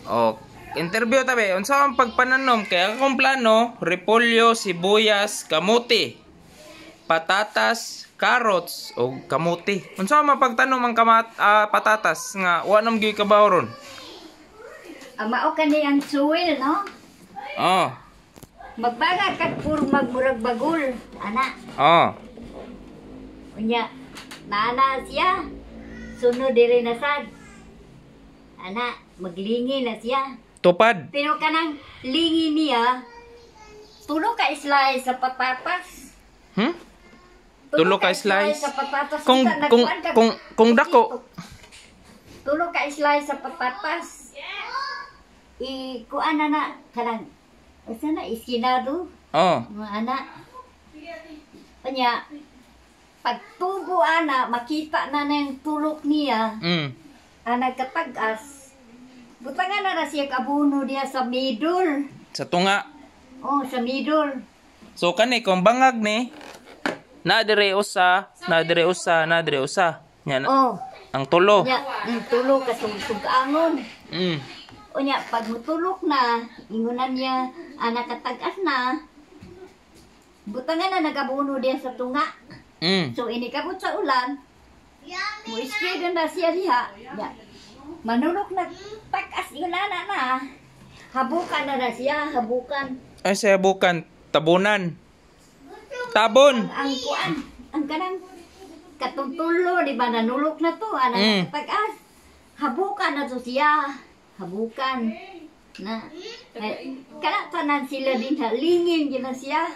Oh, interview tabi. Unsa ang pagpananom kay akong plano, repolyo, sibuyas, kamuti, patatas, carrots o kamuti. Unsa man pagtanom ang patatas nga wa nam gyud kabaw ron? Ang mao kani ang soil, no? Oh. Magbaga kag puro magmurag bagul, ana. Oh. Unya, naana siya. Sunod diri na sad. Ana, maglingi na siya. Tupad. Pero kanang lingi niya, tulo ka slice sa patatas. Tulo ka slice? Sa patatas. Kung Kita, kung nagkuan ka- kung dako. Tulo ka slice sa patatas. I kuan na na kanang asa na iskinado mga ana. Kanya pagtubo ana, makita na na yung tulok niya, ana katag-as. Butangan na na siya kabuno niya sa middle. Sa tunga. Oh, sa middle. So kani kung bangag ni na dire usa, na dire usa, na dire usa. Nya na, Oh, ang tulo. nya ang tulok kasugsugangon. Unya pag mutulok na, ingunan niya ana katag-as na. Butangan na nagabuno diya sa tunga. So inikabot sa ulan, mo spray na siya diha. Ya. Manunok na tag-as ingunan na na. Habukan na na siya, habukan. Ay sa bukan tabunan. Tabon. Ang kuan, ang kanang katong tulo, di ba nanulok na to, ana tag-as. Habukan na to siya. Habukan. Na. Eh, kana tanan sila din ha, lingin gina siya.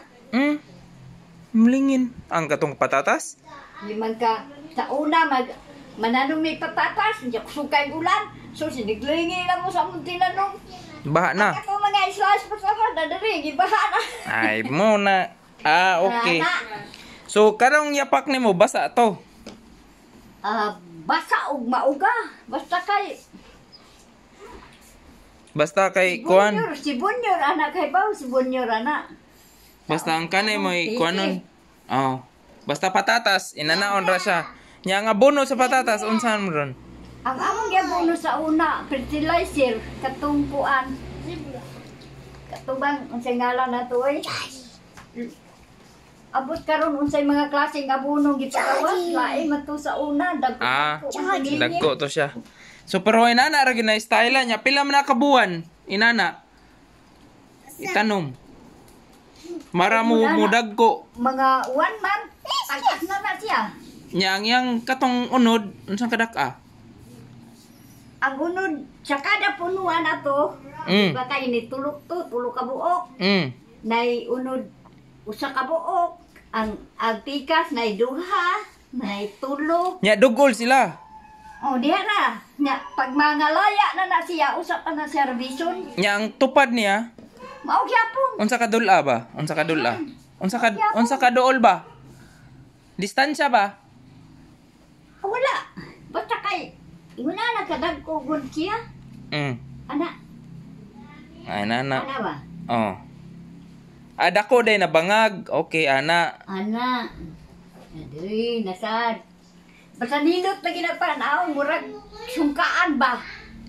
Mlingin ang katong patatas. Di man ka sa una mag mananong may patatas, hindi ako sukay ulan. So siniglingi na mo sa among tinanong. Baha na. Ang katong mga slice patatas na diri gibaha na. Ay mo na. Ah, okay. Ana. So karong yapak nimo basa to. Ah, basa og mauga. Basta kay Basta kay kuan. Bunyor, si Bunyor anak kay baw si Bunyor ana. Basta ang kanay mo kuanon. Oh. Basta patatas inanaon ra siya. Nya ang abono sa patatas unsan mo ron? Ang among giabono sa una, fertilizer katong kuan. Katong bang unsay ngalan na to oy? Abot karon unsay mga klaseng abono gipagawas, lain man to sa una, dagko. Ah, dagko ang lingin. dagko to siya. So pero inana ra gyud na style niya. Pila man na kabuwan inana. Itanom. Mara mo mo dagko. Mga one month, tag-as na na siya. Nya ang iyang katong unod unsang kadak-a? Ang unod sa kada punuan ato, ba kay ni tulok to, tulo ka buok. Nay unod usa ka buok, ang tikas nay duha, nay tulo. Nya dugol sila. Oh, diha na. Nya pag mga laya na na siya, usa pa na siya revision. Nya ang tupad niya Mao gyapon. unsa ka dula ba? Unsa ka dula? Unsa ka duol ba? Distansya ba? Ah, wala. Basta kay inguna na kadagko gud siya. Ana, Ay nana. ana ba? Oh. Ah, dako day na bangag. Okay, ana. Ana. Diri nasad. Basta nindot lagi na panahon, murag sungkaan ba?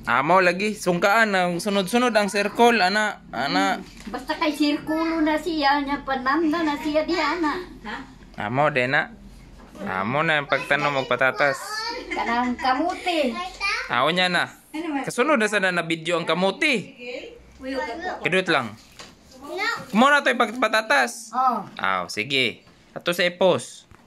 Amo lagi sungkaan ang sunod-sunod ang circle ana ana. Basta kay sirkulo na siya, nya panamna na siya diha na. Amo day na. Amo na ang pagtanom og patatas. Kanang kamuti. Aw niya na. Kasunod na sana na video ang kamuti. Kidut lang. Mo na to pagpatatas. Oh. Aw, sige. Ato sa i-post.